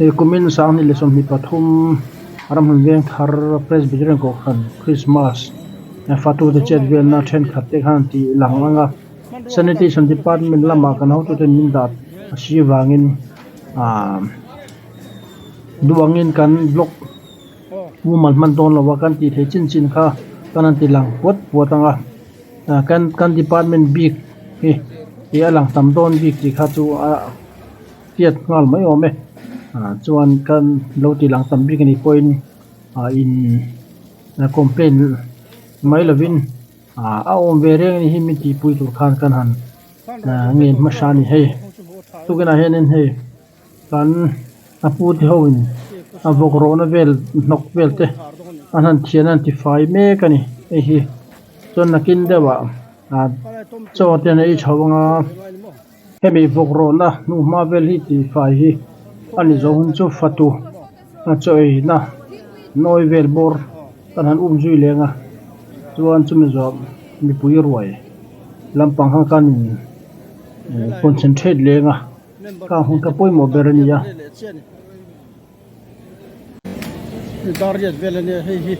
He kumin sanghnih leh 23 ramhun veng thar Presbyterian Kohhran Christmas fatute chet velna thenkhat te khan tih lang ang a, Sanitation Department lamah kan hotute min dah a si vangin aaa duangin kan block mumal hman dawn lo a kan tih theih chin chin kha kan han ti lang puat puat ang a. Kan kan department bik hi ih a lang tam dawn bik tih kha chu a tiat nghal mai awm e ah chuan kan lo ti lang tam bik anih pawhin ah in complaint mai lovin ah a awm ve reng anih hi min tihpui tur khan kan han ngen hmasa a ni hei tukinah hianin hei kan a pu te ho in a vawk rawhna vel hnawk vel te an han thian a an ti fai mek a ni hei hi chuan nakin deuh ah ah chaw te an ei chho anga hemi vawk rawhna hnuhma vel hi tih fai hi a ni zawh hun chu fatu a chaw ei na nawi vel bawr kan han um zui leng a chuan chumi zawh mipui ruai lampang khan kan in concentrate leng a. Ka hun ka pawimawh ber a nia. Dar riat vel a nia hei hi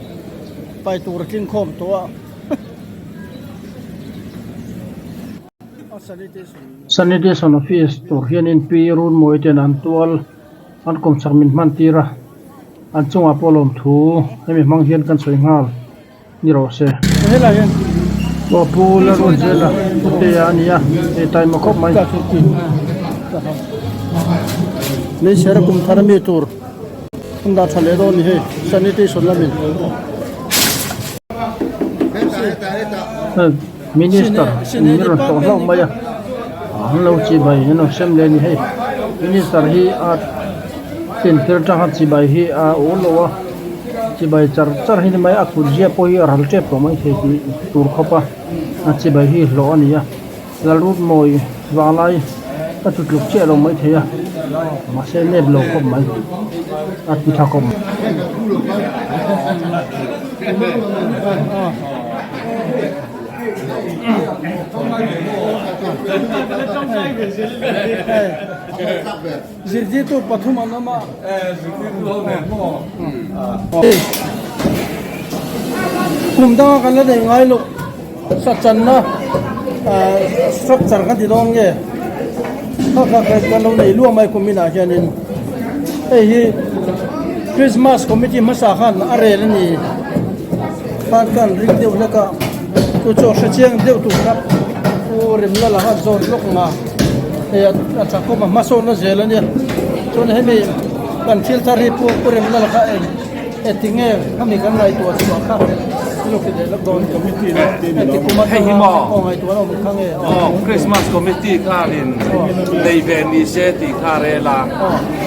pai tur a tling khawm tawh a. Sanitation Office tur hianin Pi Runmawi ten an tual an kawmchak min hman tir a, an chungah pawh lawmthu hemi hmang hian kan sawi nghal. Ni rawh se. Aw pu Lalruanzela Putea a nia, hei taima khawp mai. Meichher kum thar ami tur an dah tha leh dawn ni hei sanitation lamin. Minister in rawn tlawh hlauh mai a, an lo chibai an lo sem leh a ni hei. Minister hi a tlin tir atanga chibai hi a ul lo a. Chibai char char hi ni mai a kut zia pawh hi a ral tep tawh mai thei tih tur khawp a a chibai hi hlawh a ni a Lalrutmawi vanglai ka chu tluk chiah lo mai thei a mahse nep lo khawp mai a ti tha khawp mai. Zirtirtu pathum an awm a. Kum danga kan la nei ngai loh sachanna structure kan ti dawn nge kha kha kan lo nei luah mai kum inah hianin hei hi Christmas committee hmasa khan a rel a ni khan kan ring deuh hlek a chu chu a hrechiang deuh tur kha Pu Remlala khan zawt lawk ang a. Hei a chakawm a hmasawnna zel a nia chuan hemi kan thil thar hi pu pu remna lakah eng engtinge khami kan ngaihtuah chhuah kha thil awk leh lawk dawn Committee lawk te ni heti lo kum Hei hi atanga maw aw ngaihtuahna awm kha nge aw Christmas committee khanin nei ve ni se tih kha rel a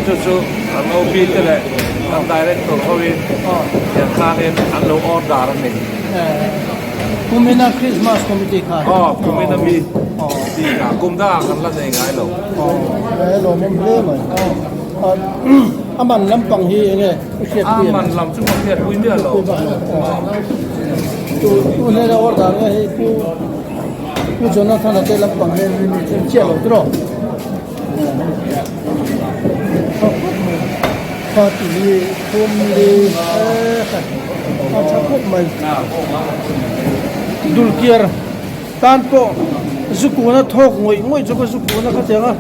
chu chu kan OB te leh kan director hoin tiang khanin an lo order a ni. Kumina Christmas committee kha. Aw kumina mi ti kha kum dangah kan la nei ngai lo. Aw he lawmawm hle mai. A man lampang hi enge i hriat pui em? A man lam chu ka hriat pui miah lo. Tu tu hnena order nge hei pu pu Jonathan a te lampang hi mi then chiah lo tiraw. Kha ti hi thum li a tha khawp mai dulkiar tan pawh zu kuna thawk ngawih ngawih chu ka zu kuna kha tiang a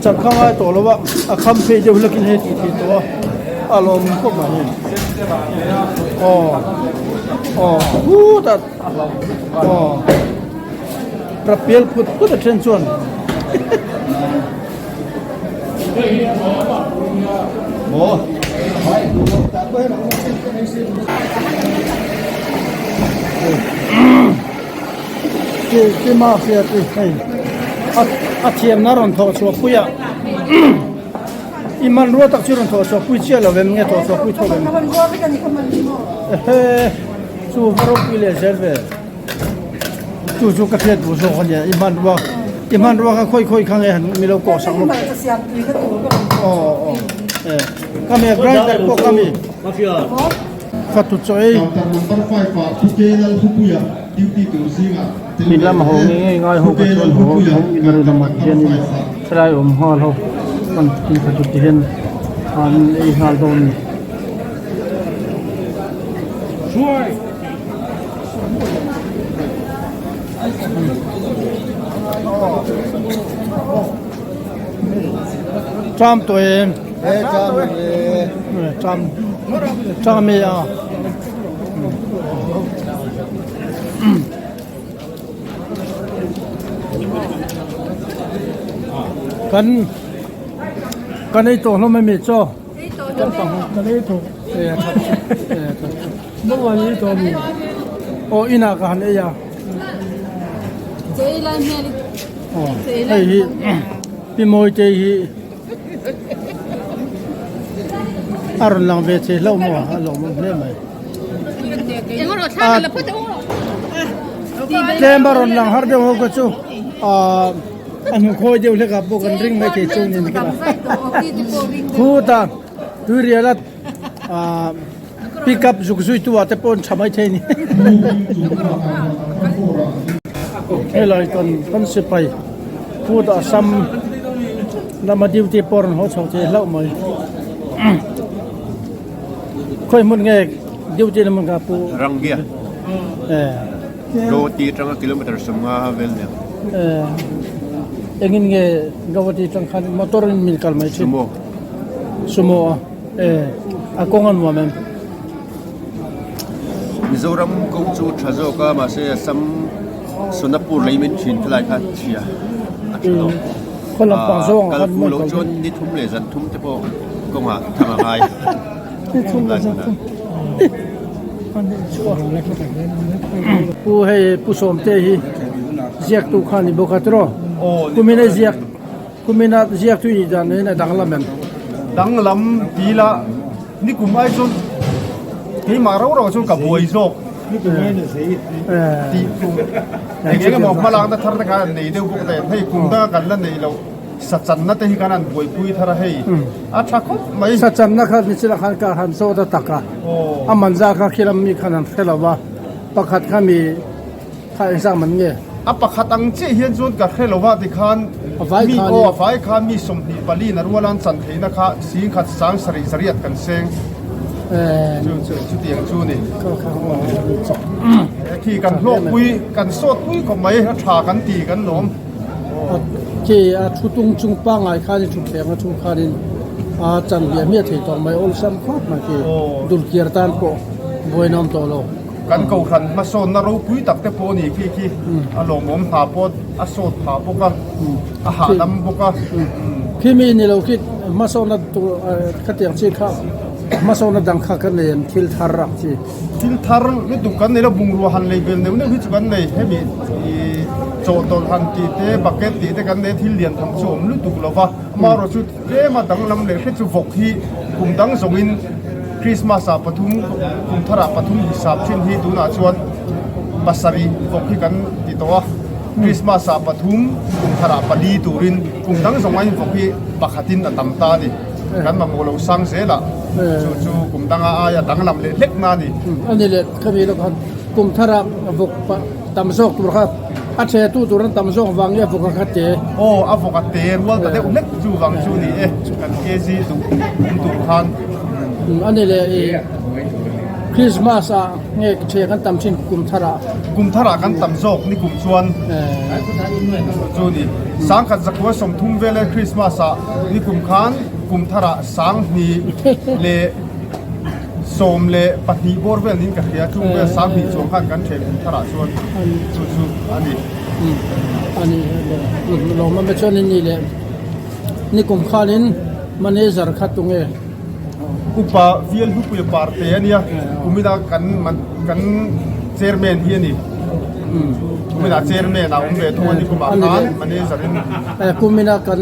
chan kha ngai tawh lo a a kham phei deuh hlakin hei tih theih tawh a a lawm khawp mai hei aw aw khutah aw rapial phut phut a then chuan. Chi mafia chi hei a thiamna rawn thawh chhuah pui a i hmanrua tak chu rawn thawh chhuah pui chiah lo em nge thawh chhuah pui thawh em ehe chu va ropui leh zel ve. Chu chu ka hriat duh zawk a nia i hmanrua i hmanrua kha khawi khawi kha nge han mi lo kawh sak lawk aw aw e ka mi grinder pawh ka mi ka tu chaw ei Mi lam ho ngei ngei ngai ho ka chuan ho hawng in a rin a mat hianin helai awm nghal ho. an thil kha chu ti hian an ei nghal dawn a ni. Tram tawh em? Tram tram e a. Kan kan ei tawh hlawm emi chaw? Kan ei tawh. Aw inah ka han ei a. Aw hei hi Pi Mawitei hi a rawn lang ve thei hlauh maw a lawmawm hle mai. Tlem a rawn lang har deuh ho kha chu ahh a hmu khawi deuh hlek ah pawh kan ring mai thei chu niin ka khutah tuirial a ahh pick up zuk zui tu ah te pawh an tha mai thei a ni helai kan kan sipai khutah sam lama duty pawh a rawn haw chho thei hlauh mai. Khawi hmun nge duty na hmun kha pu? Rangia. Eh. Guwahati atanga kilometer 50 vel nia. Eh. Engin nge Guwahati atang khan motor in min kal mai thin? Sumo. Sumo a. Eh. A kawng a nuam em? Mizoram kawng chu tha zawk a mahse Assam Sonapur lei min thin khalai kha chhia a tha lo. Khaw lampang zawngah khan Kal fu loh chuan ni thum leh zan thum te pawh kawngah thang a ngai. Ni thum leh zan thum. Pu hei Pu Sawmte hi ziaktu kha ni bawk a tiraw? Kumina ziak kumina ziaktu i nih dan in a danglam em? Danglam ti ila ni kum ai chuan keimah rau rau chuan ka buai zawk tih tum eng eng emaw hmalakna thar te kha an nei deuh bawk nen hei kum danga kan la neih loh sachanna te hi kan han buaipui thar a hei a tha khawp mai. Sachanna kha ni chilah khan ka han zawt a tak a, a man zat kha khi lam mi khan an hre lo va, pakhat kha mi kha engzah man nge? A pakhat ang chiah hian chuan ka hre lo va tikhan mi aw a vai khan mi 24 in a rual an chan theihna kha singkhat sang sarih zariat kan seng. Chu chu chutiang chu ni. Khi kan hlawkpui kan sawtpui khawp mai a tha kan ti kan lawm. Khi a thu tung chung pangngai khan i thutthleng a thu khanin a chan hmiah hmiah thei tawh mai awlsam khawp mai khi dulkiar tan pawh buaina awm tawh lo. Kan kohhran hmasawnna ropui tak te pawh a ni khi khi a lawmawm hna pawh a sawt phah bawk a, a hahdam bawk a. Khi mi ni lo khi hmasawnna tur khatiang chi kha hmasawnna dang kha ka nei an thil thar ang chi. Thil thar lutuk kan nei lo, bungrua han lei bel neuh neuh hi chu kan nei. Hemi ih chawhtawlh han tih te, bucket tih te kan nei a, thil lian tham chu a awm lutuk lo va. Amaherawhchu tlema danglam leh hre chu vawk hi kum dang zawngin Christmas ah pathum, kum thar ah pathum hisap thin hi tunah chuan pasarih vawk hi kan ti tawh a. Christmas ah pathum, kum thar ah pali turin kum dang zawng aiin vawk hi pakhatin a tam ta a ni. Kan mamawh lo sang zel a, chu chu kum danga aia danglam leh hlek na a ni. A ni leh khami lawk khan kum thar ah vawk tam zawk tur kha a the tu tur an tam zawk vang nge vawk a kha te? Aw a vawk a te rual ta deuh hlek chu vang chu ni e, kan kg duh awm tur khan. A ni leh i Christmas ah nge the kan tam thin kum thar ah? Kum thar ah kan tam zawk ni kum chuan chu ni. Sangkhat zakhua 30 vel e Christmas ah ni kum khan kum thar ah 2000 leh 12 bawr vel niin ka hria chung vel 2000 chuang khan kan then kum tharah chuan chu chu a ni. A ni lawm a chuan in ni leh ni kum khanin manager kha tunge? Upa Vial Hlupuia Parte a nia kumina kan kan chairman hi a ni. Kumina chairman a awm ve thung a ni kumah khan manager in. Kumina kan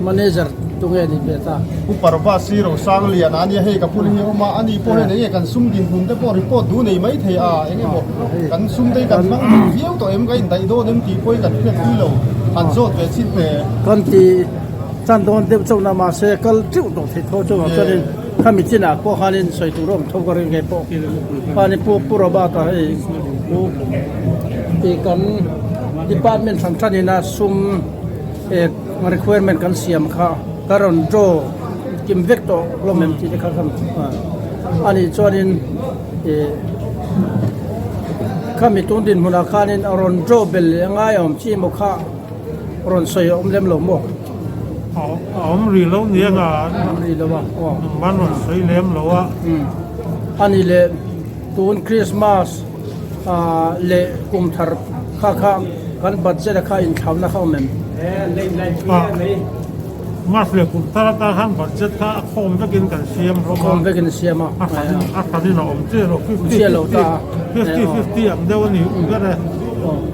manager tunge ni ve ta? Pu Parva si Rosang Lian a nia hei ka phun hi a awm a, ani pawh hian enge kan sum dinhmun te pawh report duh nei mai thei a, enge maw kan sum te hi kan hmang duh viau tawh em ka indaih dawn em tih pawh hi kan hriat pui lo, han zawt ve chin te. Kan ti chan dawn deuh chauh na mahse kal teuh tawh thei tho chauh ang chuanin khami chinah pawh khanin sawi tur a awm tho ka ring ngei pawh khanin Pu Pu Robert-a hei Pu tih kan department hran hranin a sum requirement kan siam kha. ka rawn draw kim vek tawh hlawm em tih te kha a nih chuanin ih khami tun dinhmunah khanin a rawn draw bel leh a ngai awm chi emaw kha rawn sawi a awm lem lo maw? A awm rih lo nia nga awm rih lo a aw engmah rawn sawi lem lo a. A nih leh tun Christmas ah leh kum thar kha kha kan budget a kha inthlauna kha awm em? Mas leh kum thar atan khan budget kha a khawm vekin kan siam hlawm a. Khawm vekin siam a. A hran a hranin a awm chiah lo fifty fifty fifty fifty ang deuh a ni u ber e.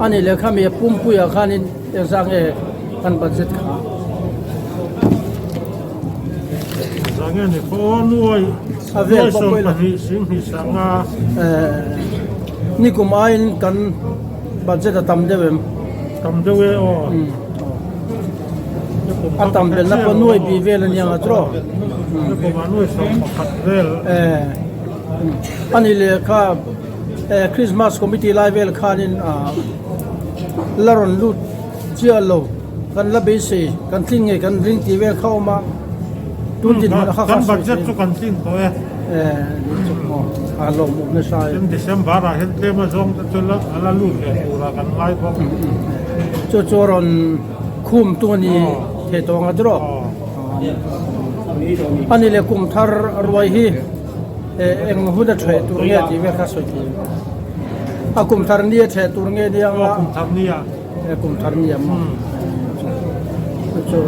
A nih leh khami a pumpuiah khanin engzah nge kan budget kha? Engzah nge ni khaw aw nuai nuai 12 singhnih sanga. Nikum aiin kan budget a tam deuh em? Tam deuh e aw. A tam belna pawh nuai bih vel a nia nga tawh. A ni leh kha Christmas committee lai vel khanin la rawn lut chiah lo kan la beisei kan tling ngei kan ring tih vel kha a awm a tun dinhmun a kha kha budget chu kan tling tawh e. A lawmawm nasa e. December ah hian tlem a zawng te chu a la lut leh turah kan ngai bawk. Chu chu a rawn khum tu a ni thei tawh ang a tiraw? A ni leh kum thar ruai hi eng hun a theh tur nge tih vel kha sawi thei. A kum thar ni a theh tur nge nia ang a? Kum thar ni a. Kum thar ni a maw? Chu chu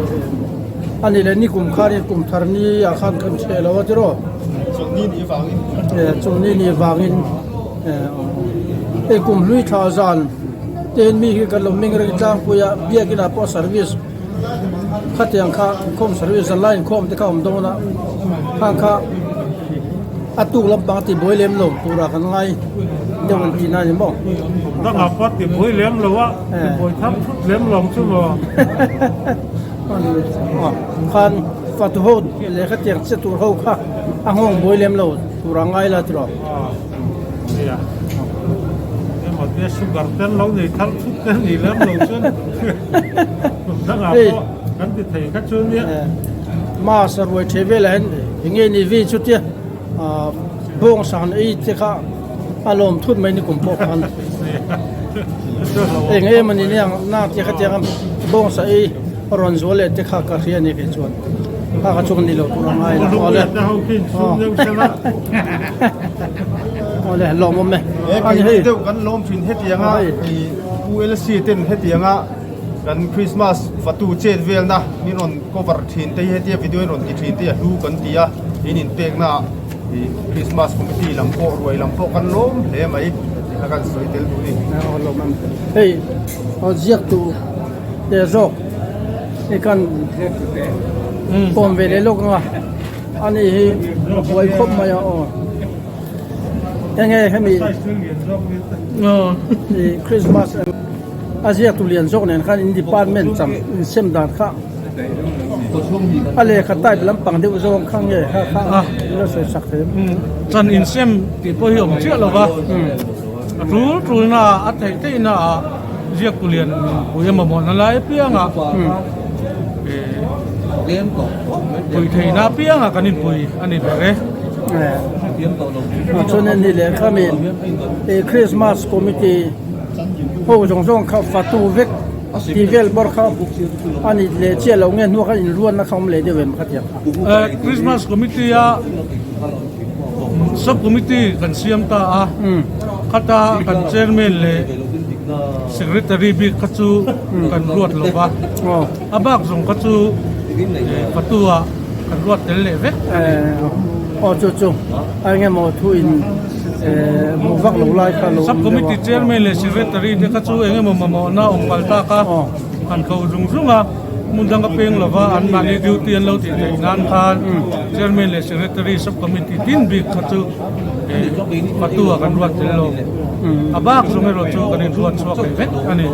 a ni leh ni kum khanin kum thar ni ah khan kan theh lo a tiraw? Chawlhni ni vangin. Chawlhni ni vangin hei kum hlui thla zan ten mi hi kan lo meng reng tlangpui a biakin ah pawh service khatiang kha inkhawm service zan lai inkhawm te kha a awm dawn a khang kha a tuk lampang a ti buai lem lo turah kan ngai deuh an tihna a ni maw. Dangah pawh a ti buai lem lo a ti buai thar thut lem lo ang chu maw. Khan fatu ho leh khatiang che tur ho kha a nghawng buai lem lo turah ngai la tiraw. Nia emaw te sugar ten lo nei thar thut te ni lem lo chuan dangah pawh kan ti thei kha chu nia. Mass a ruai the velah hian enge ni vi chutia bawng san ei te kha a lawm thut mai ni kum pawh khan eng em ani nia na te kha tiang bawng sa ei a rawn zual leh te kha ka hria a ni kei chuan kha kha chu ka ni lo tur a ngai lo awle awle lawmawm e ani hei deuh kan lawm thin hetianga Pu LC ten hetianga kan Christmas fatu chet velna min rawn cover thin te hi hetia video in rawn ti thin te hi a hlu kan ti a in inpekna ah Christmas committee lam pawh ruai lam pawh kan lawm hle mai tih kha kan sawi tel duh a ni. Hei ziak tu te zawk i kan pawm ve leh lawk anga ani hi a buai khawp mai a aw enge hemi Christmas a ziaktu lian zawk nen khan in department cham in sem dan kha a lehkha type lampang deuh zawng kha nge kha kha la sawi sak thei chan in sem tih pawh hi awm chiah lo va a tul tul na a theih theih na ah Ziaktu lian pui a mamawhna lai apiangah pui theihna apiangah kan inpui a ni ber e. Chuan hei leh khami Christmas committee ho zawng zawng kha fatu vek tih vel bawr kha a ni leh chiah loh nge hnuah khan inruatna kha awm leh deuh em khatiang kha. Christmas committee a sub committee kan siam ta a khata kan chairman leh Secretary bik kha chu kan ruat lo va, a bak zawng kha chu Fatua kan ruat tel leh vek a ni. Aw chu chu a eng emaw thu in hmuh vak lo lai kha lo awm deuh a. Sub Committee Chairman leh Secretary te kha chu eng emaw mamawhna awm pal tak a, han ko zung zung a, hmun dang a peng lo va, anmahni duty an lo tih theih nan khan Chairman leh Secretary Sub Committee tin bik kha chu Fatua kan ruat tel lo. A bak zawng erawh chu kan inruat chhuak leh vek a ni.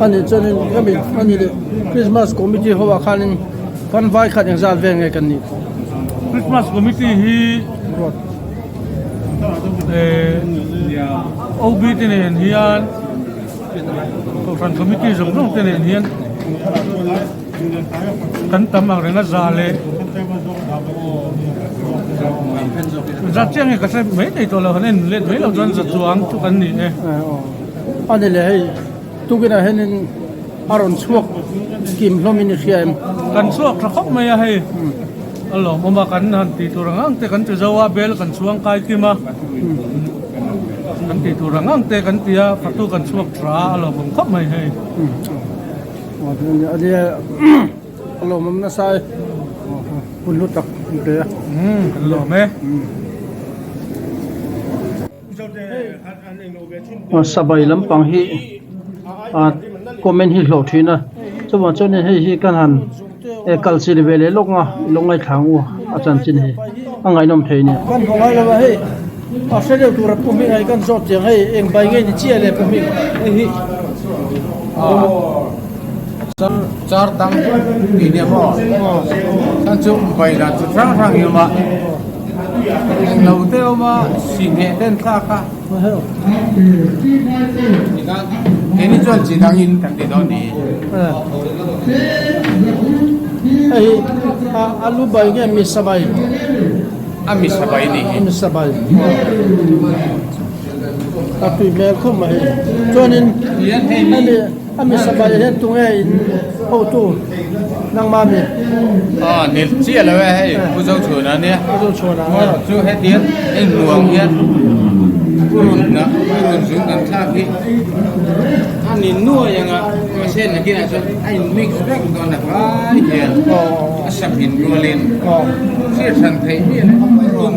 A nih chuanin hemi a ni leh Christmas Committee ho ah khanin kan vai khat engzat vel nge kan nih tawh? Christmas Committee hi OB te nen hian Kohhran Committee zawng zawng te nen hian. Kan tam ang reng a za leh za chiang hi ka hre mai thei tawh lo han en let mai lo chuan za chuang chu kan ni e. A ni le hei tukinah hianin a rawn chhuak kim hlawmin i hria em? Kan chhuak tha khawp mai a hei a lawmawm a kan han tih tur ang ang te kan ti zo a bel kan chhuang kai kim a kan tih tur ang ang te kan ti a fatu kan chhuak tha a a lawmawm khawp mai hei. A lawmawm nasa e hun hlu tak an pe a. Kan lawm e. Sabai lampang hi comment hi hlawh thin a chuvang chuanin hei hi kan han kal chilh ve leh lawk nga i lo ngaithla ang u a chanchin hi a ngaihnawm thei nia. Kan hmu ngai lo a hei a hre deuh tur a pu hming ah hi kan zawt chiang hei eng bai nge ni chiah le pu hming hei hi Char tang tih nia maw chuan chu bai dan chu hrang hrang hi a awm a englo te a awm a sihhneh te an thlak a keini chuan chi dangin kan ti dawn ni. Hei a lu bai nge misa bai? A misa bai ni hi. A misa bai. A tui hmel khawp mai. Chuanin hemi a misa bai hian tunge in hotu nangmah mi? Aw ni chiah lo e hei Pu Zochhuana ania. Pu Zochhuana. Chu hetiang hei nuam hian purun purun zung kan thlak hi a ni nuai anga mahse nakinah chuan a in mix vek dawn a vai hian a sam in rualin thil hran theih miah lo purun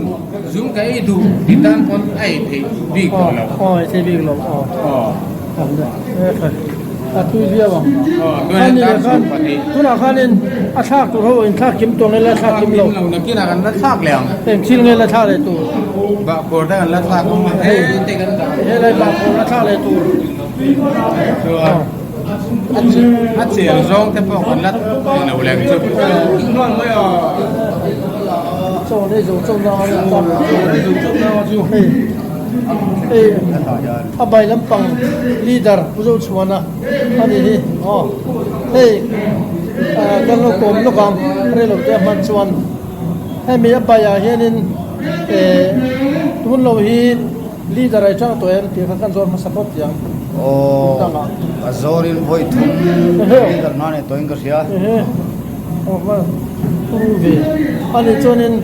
zung ka ei duh ti tan pawn a ei theih bik tawh lo. Aw ei theih bik lo aw. A tui viau ang. Khani leh khan tunah khanin a thlak tur ho in thlak kim tawh nge la thlak kim lo. Nakinah kan la thlak leh ang. Eng thil nge la thlak leh tur. Bahkhawr te kan la thlak ang a he te kan dah. Helai bahkhawr la thlak leh tur. Chuan a chel zawng te pawh kan la ti lo leh ang chu. Chaw nei zo chaw na a chu hei. Hei a bai lampang leader Pu Zochhuana a ni hi aw hei kan lo kawm lawk ang rei lo te a hman chuan hemi a baiah hianin eh tun lo hi leader a tang tawh em tih kha kan zawr hmasa phawt chiang aw a zawrin vawi thum leader hna nei tawhin ka hria aw hman ru ve a nih chuanin.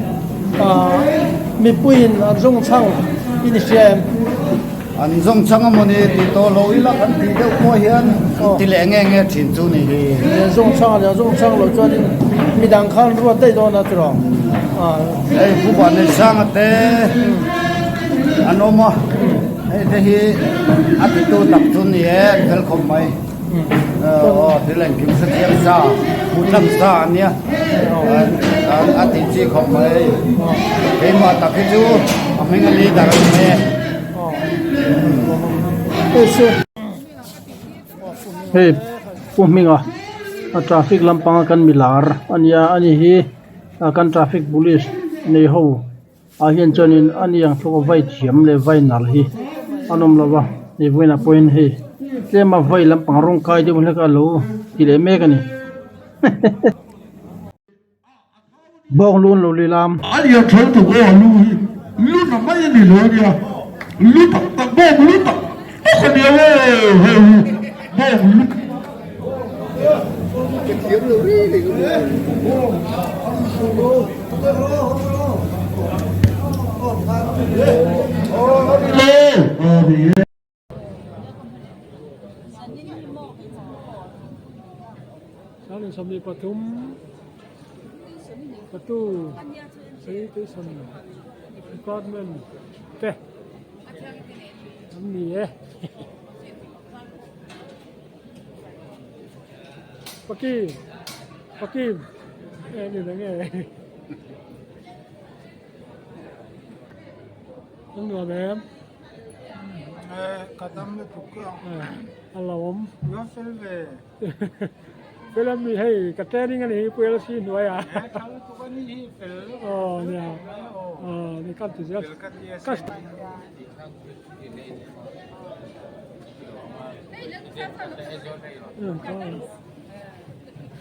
Mipuiin an zawng chhang i ni hria em? An zawng chhang a mawni tih tawh lo ila kan tih deuh pawh hian an ti leh nge nge thin chu ni hi. An zawng chhang a ni, an zawng chhang loh chuanin midang khan ruat daih dawn a tiraw? Hei Pu Vanneihsanga te an awm a, hei te hi a titu tak chu ni e, an fel khawp mai. Aw thil engkim hre thiam sa hmuh sa a nia a tih chi khawp mai keimah tak hi chu a hming a leader a ni mai e. Hei Pu Hminga a traffic lampanga kan milar a nia a ni hi kan traffic police nei ho. Ah hian chuanin a ni ang thlawk a vai thiam leh vai nal hi an awm lo va hei vawiinah pawhin hei tlema vai lampang rawng kai deuh hlek a lo ti leh mek a ni bawng lu an lo lil a. A lian tho tuk aw lu hi lu na mai a ni lo a nia lu tak tak bawng lu tak tak a nia aw hei hi bawng lu. Patu Sanitation Department te an ni e. Paki Paki e ni na nge an nuam em ka dam lutuk a lo awm la fel ve fel a mi hei ka training a ni hi pu LC hnuai ah aw nia aw ni kan ti zel ka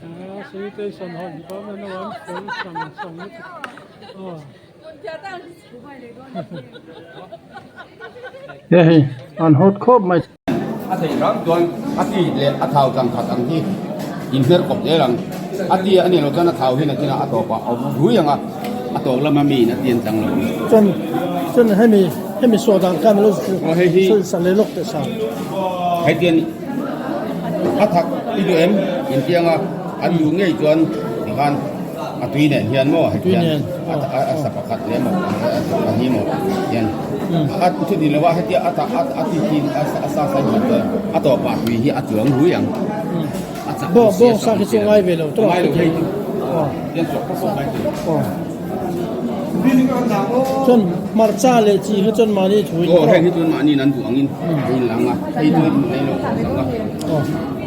Sanitation ho department ho an fel sang sang lutuk aw. He hei an hawt khawp mai. A theih hram chuan a ti leh a thau tlang khat ang hi inhmer kawp zel ang. A ti a nih loh chuan a thau hi nakinah a tawpah a awm rui ang a, a tawp lama miin a tian tlang lo ang. Chuan chuan hemi hemi saw dan khan alo sawi sa leh lawk teh sa. Hetiang a thak i duh em? Intiang a an duh ngei chuan tikhan a tui nen hian maw hetiang a sa pakhat leh maw a hi maw hian a thu ni lova hetia a ta a ti hi a sa sa hi chuan a tawpah tui hi a chuang hui ang a chak bawng bawng sa khi chu ngai ve lo ngai lo hei hian suak pawh pawh ngai thei chuan hmarcha leh chi kha chuan mahni thu in aw heng hi chuan mahni an duh angin a in lang a hei chu nei lo ang a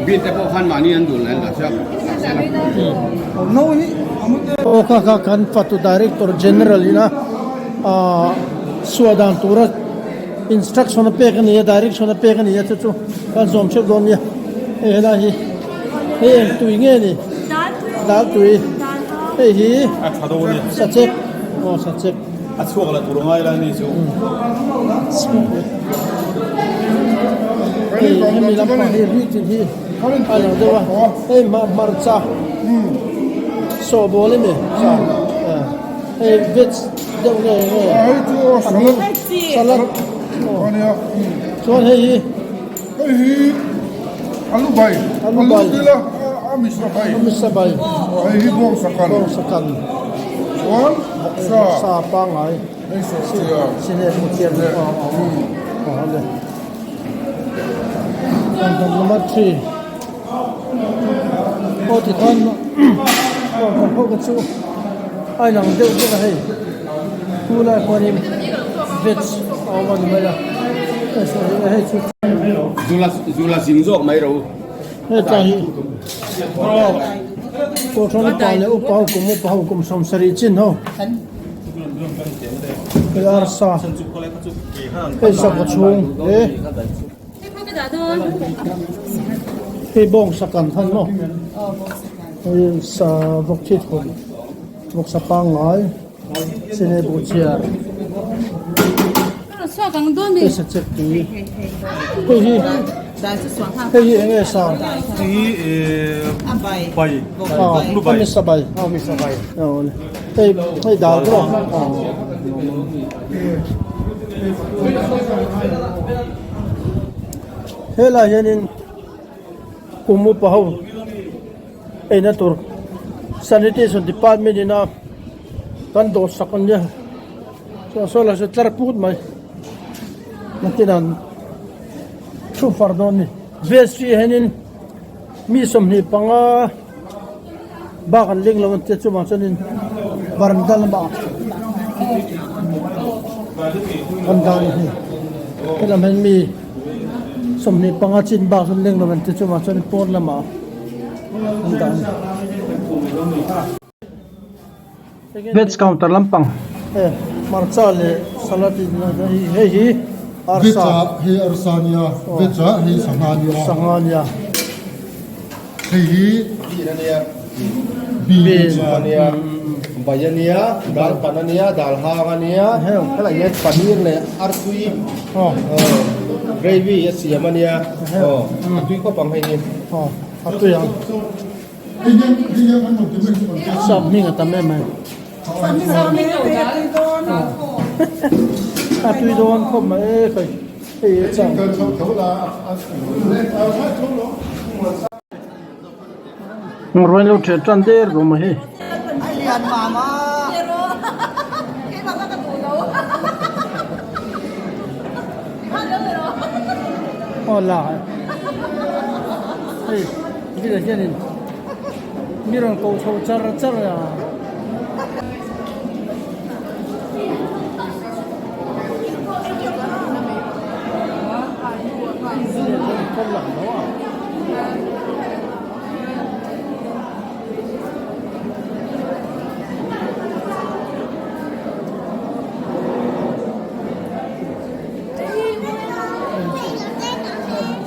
Bean te pawh khan mahni an duh leh dah sela. Aw kha kha kan fatu Director General ina ah suah dan tura instruction a pek a ni a, direction a pek a ni a chu chu kan zawm hreuh dawn nia. Hei helai hi hei eng tui nge ni? Dal tui. Hei hi sachek aw sachek. A chhuak la tur ngai la ni chu. Hei hemi lampang hi ri tin hi a lang deuh a hei hmarcha sawhbawl emaw sa hei veg deuh nge nge a hming salad chuan hei hi hei hi alu bai alu bai tila a misa bai a misa bai hei hi bawng sakan bawng sakan chuan bawksa sa pangai hei sawhchiar sine hmuchiar aw aw aw le number 3 aw tikhan aw kan ho ka chu a inang deuh bawk a hei khu lai khuanin veg a awm a ni mai a hei chu Zula zula zing zawk mai ro. Hei tlang hi Kawhhran upa leh upa ho kum upa ho kum sawmsarih chin ho hei arsa hei sakhaw chhung he hei bawng sakan khan maw hei sa vawk thi thun vawk sa pangngai chini buh chhiar hei sa chek tui hei hi hei hi eng nge sa hei hi bai a mi sa bai a mi sa bai hei hei dal bawk a. Helai hianin kum upa ho eina tur sanitation department ina kan dawr sak an nia chuan saw lai saw tlar put mai nakinah thu far dawn a ni vestry ah hianin mi 25 bak an leng lo an tia chuvang chuanin varanda lamah an dah a ni hei helam hian mi 25 chin bak chu an leng lo an tia chuvang chuanin pawn lamah an dah a ni. Veg counter lampang. Hei hmarcha leh salad in hei hi arsa. Veg ah hei arsa ania, veg ah hei sangha ania. Sangha ania. Hei hi bean ania. Bean ania. Bai ania, dal pan ania, dal hang ania. Helai hian paneer leh artui gravy a siam ania. A tui khawp ang hei hi. A tui ang. Sap hming a tam em mai. A tui dawn khawp mai e khai hei a chang. Ruain lo ṭhian ṭan der duh mai hei. Aw la hei. Vila hianin mi rawn ko chho char char a.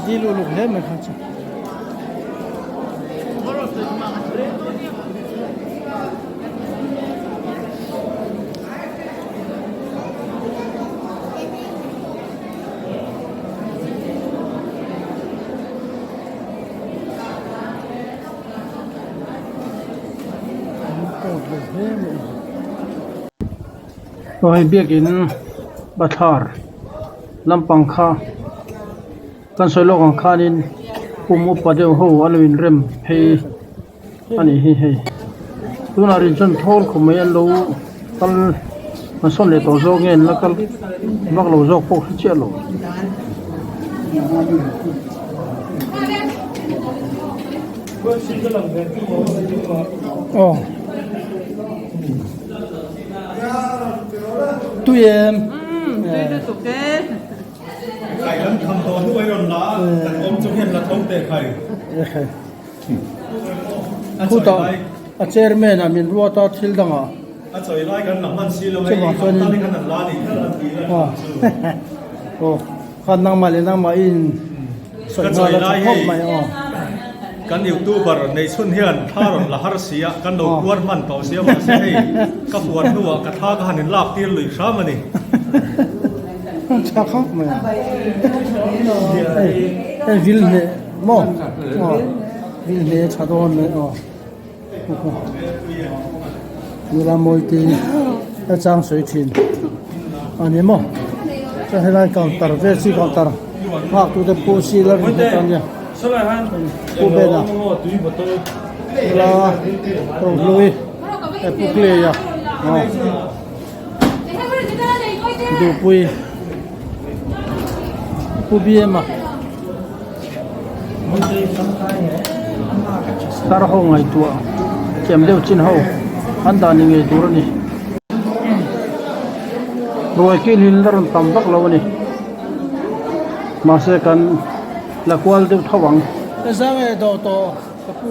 Dil uluk hle mai kha chu. Aw hei biakin bathlar lampang kha kan sawi lawk ang khanin kum upa deuh ho an lo inrem phei a nih hi hei tunah rin chuan thawl khawp mai an lo kal an sawn leh tawh zawk nge an la kal vak lo zawk pawh hre chiah lo. Aw tui em tui lutuk e Khai kan tham tawh hnu ai rawn la a, kan awm chung hian la tho teh khai. Khutah a chairman ah min ruat a thil dangah. A chawi lai kan la hman si lo hei, an tan in khan an la nih kher an ti la thin chu. Aw, khan nangmah leh nangmah i in sawi nghal a tha khawp mai aw. Kan youtuber nei chhun hian thla rawn la har si a, kan lo puar hman tawh sia mahse hei ka puar hnuah ka thla ka han in lak tir lui hram a ni. Tha khawp mai a. Hei hei vil hneh maw aw vil hneh a tha dawn mai aw nula mawi te a chang sawi thin a ni maw chuan helai counter vel chi counter nghak tu te pawh si la rin hret a nia pu bena nula rohlui pu clay a aw. Duhpui Pu Biema Tar ho ngaihtuah thiam deuh chin ho an dah ni ngei tur a ni. Ruai kil hi la rawn tam vak lo a ni. Mahse kan la kual deuh tho ang. Zang e dawh tawh ka pu.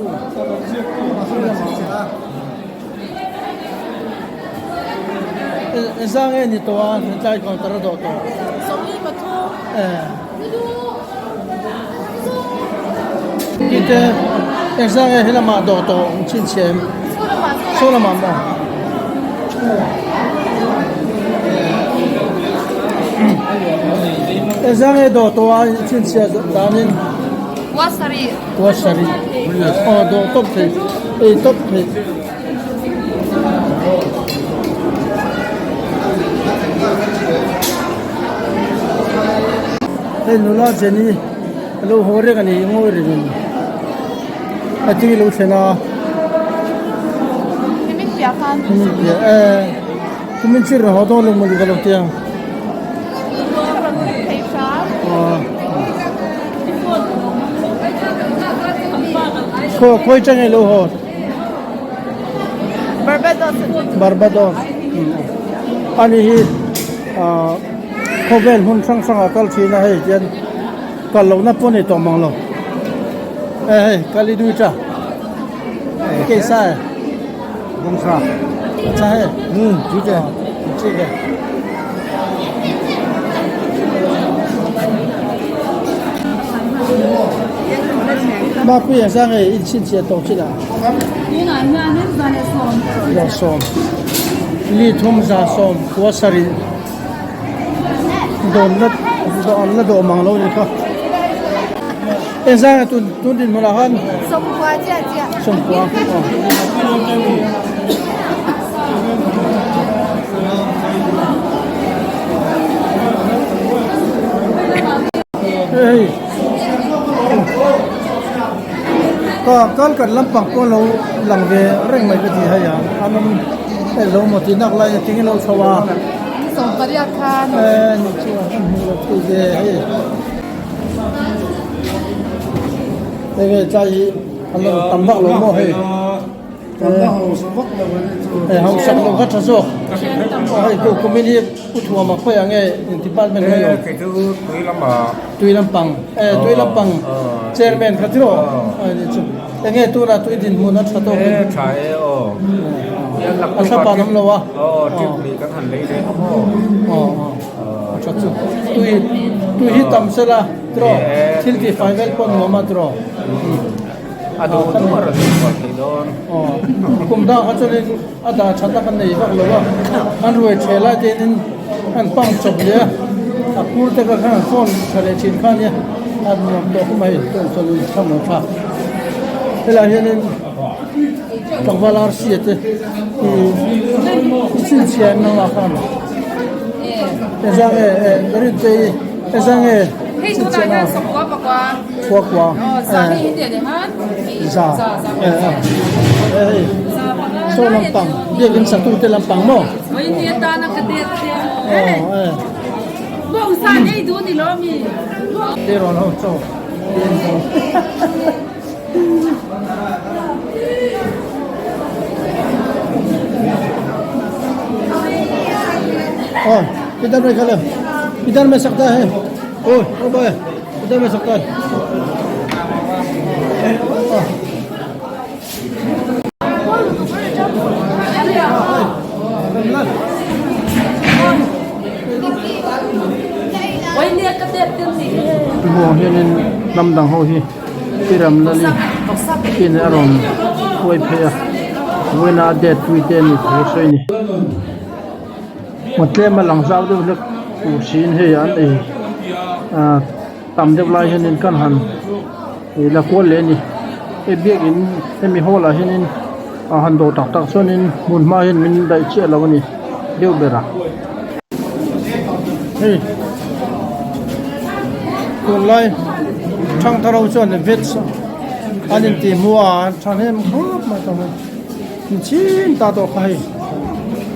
Zang e ni tawh a tlai counter a dawh tawh. Tite engzang nge helamah dawh tawh ang chhinchhiah em? Saw lamah maw? Engzang nge dawh tawh a chhinchhiah danin? Wasari. Aw dawh tawp thei ei tawp thei. Hei nula Jenny a lo haw reng a ni ngawi reng in a tui lo thlen a Kumin piah e kumin chu rawn haw dawn lo mawni ka lo ti ang Khaw khawi tang nge lo haw. Barbados. Barbados. Ani hi khawvel hmun hrang hrang ah kal thin a hei hian kal lohna pawh nei tawh mang lo. E hei kal i dui ta. Ke sa e. Bawng sa. Acha he. Chu che. Chu che. Mapui ang sang hei in chhinchhiah tawh chin ah. Za sawm. Li thum za sawm khua sarih dawn la an la dawh mang lo ni kha. Eng zang tun tun dinhmun ah khan. Sawmkua chiah chiah. Sawmkua. Hei ka kal kan lampang pawh lo lang ve reng mai ka ti hei a an awm en lo maw tih nak lai a ting ilo chho a e ni chu an hmuh lo thei ve hei hei ve tlai hi an rawn tam vak lo maw hei. Hei hausak lo kha tha zawk hei ku kumin hi pu thuama khawiah nge in department nge awm kei chu tui lamah tui lampang e tui lampang chairman kha tiraw ani chu enge tunah tui dinhmun a tha tawk e tha e aw a thla pan awm lo a aw trip hnih kan han lei leh ang aw aw a tha chu tui tui hi tam sela tiraw thil tih fai vel pawh nuam a tiraw. A duh duh a rawn inbual thei dawn. Aw, kum dang kha chuanin a dah thatna kan nei vak lo a, an ruai ṭheh lai te hianin an pang chawp leh a, a phur te kha khan an phone ṭha leh ṭhin kha ania, a nuam tawh khawp mai tawng chuanin thla maw thlak. Helaiah hianin tlangval arsi te hi chhinchhiah an awm a khan. Eza nge Rinte i eza nge Hei tunah hian sawmkua pakua. Kua kua. Za hei hi teh leh han. Za. Hei. Saw lampang biakin satu te lampang maw. Oi ni atana ka det te. Bawng sa nei du ni lo mi. Te rawn ho chaw. Oh, इधर में खड़े इधर में सकता है ओ ओ भाई इधर में सकता है Buang hianin hnam dang ho hi Piram Lali in a rawn huai phei a, vawiina a date pui te a ni thu sawi a ni. Maw tlem a lang zau deuh hlek tur siin hei an ei ah tam deuh lai hianin kan han ih la kual leh a ni. Hei biakin hemi hall ah hianin a han dawh tak tak chuanin hmun hma hian min daih chiah lo a ni deuh ber a. Hei tunlai thangthar ho chuan veg an intih hmuh a an thahnem khawp mai tawh mai in chin ta tawh kha hei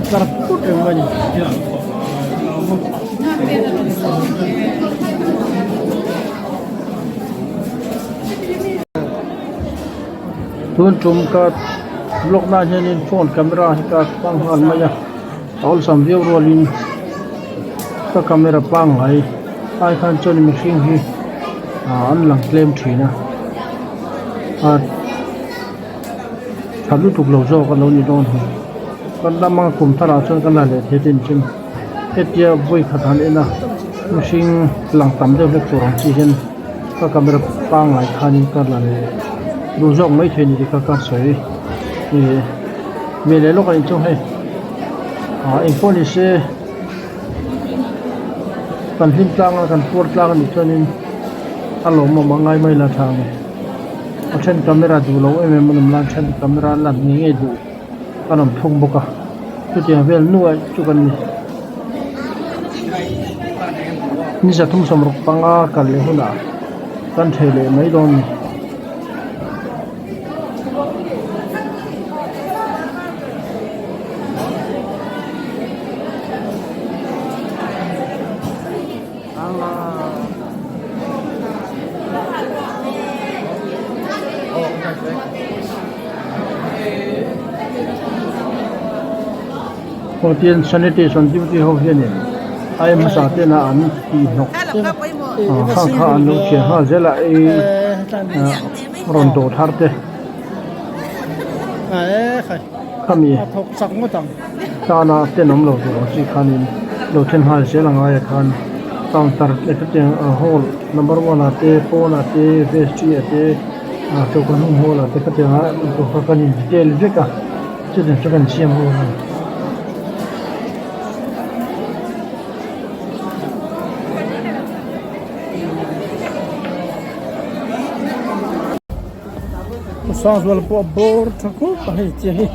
tlar put reng mai a ni. Tun tum ka vlog na hianin phone camera hi ka hmang nghal mai a. A awlsam viau rualin ka camera pangngai ai khan chuan mihring hi ah an lang tlem thin a ah tha lutuk lo zawk a lo ni dawn hi kan ram anga kum tharah chuan kan la leh thei te ni chuan hetia vawi khat han en a mihring lang tam deuh hlek tur ang chi hian ka camera pangngai khanin ka la leh duh zawk mai thei a ni tih kha ka sawi ih ve leh lawk a ni chu hei. Ah engpawh ni se kan hlim tlang a kan puar tlang a nih chuanin a lawmawm a ngai mai la tha ang e a then camera duh loh em em an awm lai then camera an lan ngei ngei duh an awm thung bawk a chutiang vel nuaih chu kan ni ni zathum sawmruk panga kal leh hunah kan thei leh mai dawn a ni. Aw tin sanitation duty ho hianin ai hmasa tena an tih hnawk kha kha an lo thian nghal zel a ei rawn dawh thar te khami tana tenawm lo tur ang chi khanin lo then nghal zel a ngai ah khan counter hetiang hall number one ah te pawn ah te vestry ah te choka hnung hall ah te khatiang ah kha kan in detail vek a chutiang chu kan siam ho a ni. Sangzuala pawh a bawr tha khawp a hei chiah hi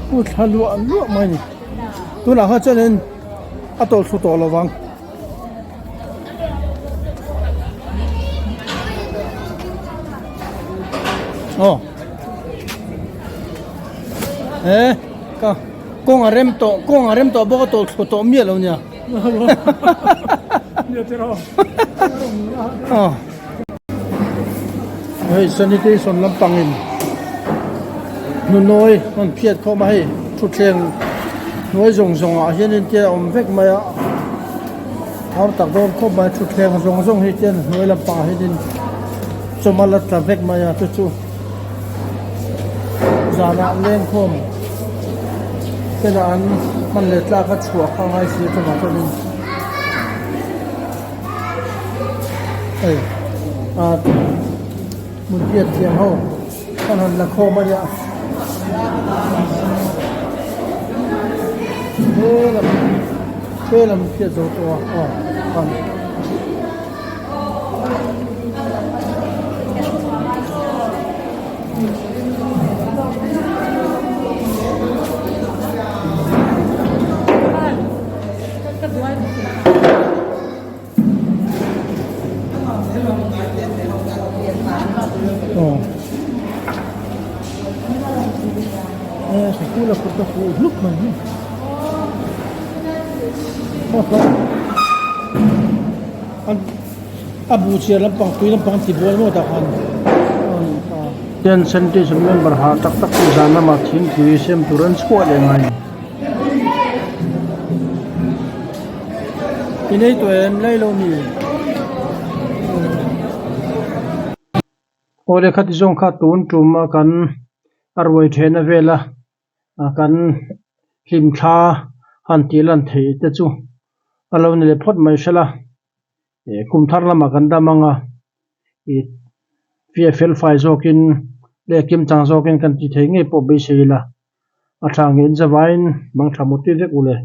pu thla luah luah mai a ni tunah khan chuanin a tawlh thlu tawh lo vang. Aw he ka kawng a rem tawh kawng a rem tawh bawk a tawlh thlu tawh miah lo nia. Hei sanitation lampangin hnunawi an phiat khawm a hei thutthleng hnuai zawng zawng ah hianin te a awm vek mai a har tak dawn khawp mai thutthleng zawng zawng hi chuan hnuai lampangah hianin chawma la tla vek mai a chu chu zanah lengkhawm te lah an hman leh tlak a chhuah kha a ngai si a chuvang chuanin hei ah hmun hriat thiam ho an han la khawm a nia he lam he lam hriat zo tawh a aw khan. Ka huh hlup mai hi. A bu chhiar lampang tui lampang an ti buai maw tah khan. Ten sanitation member ha tak tak chu zan lamah thingpui sem tur an chhuah leh ngai a ni. I nei tawh em lai lo mi? Aw lehkha ti zawng kha tun tum a kan a ruai thehna vela kan hlimthla han tih lan theih te chu a lo ni leh phawt mai hrela ih kum thar lamah kan dam ang a ih fiah fel fai zawkin leh kimchang zawkin kan tih theih ngei pawh beisei ila a tha ngei in zavaiin mang tha mawti vek u le.